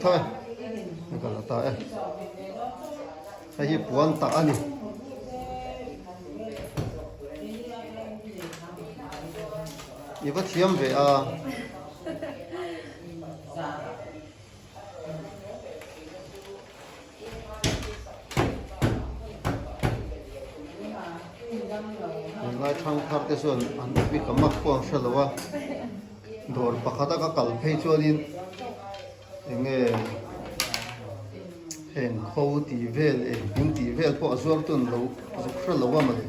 Tho e, ka kal ta e. Hei hi puan tah a ni. I va thiam ve a. Tunlai thangthar te chuan an upi ka mak pawh an hre lo a, dawr pakhat a ka kal phei chuanin eng nge heng kho tih vel engkim tih vel pawh a zuar tun lo zuk hre lo a mawle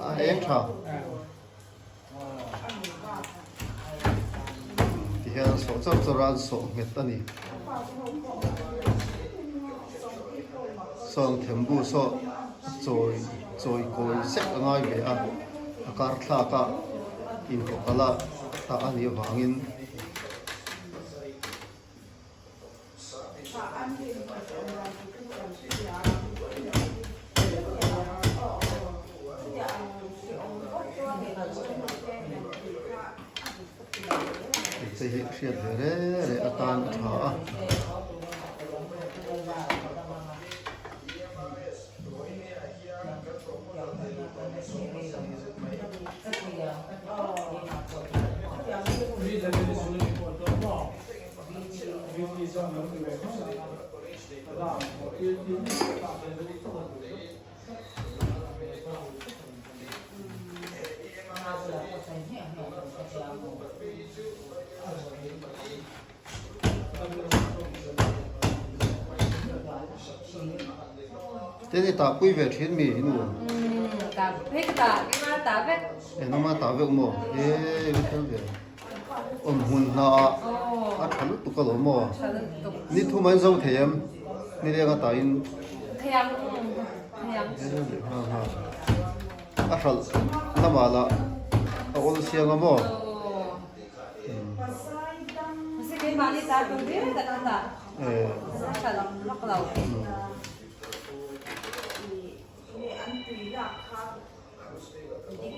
a eng tha. Ti hian an sawh char char a, an sawh nghet a ni. Sawng thembu saw chawi chawi kawi zek a ngai ve a, a kar thlak a inhawh a tah a nih avangin. Hei hi hriat ve re re atan a tha a. Te ni tah pui ve thin mi nu. Ta vek ta, keimah ta vek. E nangmah ta vek maw? E va fel ve. Awm hmun hna ah a tha lutuk alawm maw? Ni thum an zo thei em? Ni leng a tain. Theiang theiang. A hralh lamah lah a awl siang a maw?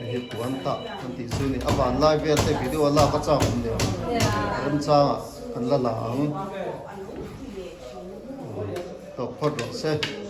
Hei hi puan tah kan tih chu a ni. A van lai vel te video a lak a chak awm nia. Remchangah kan la la ang. Tawp phawt rawh se.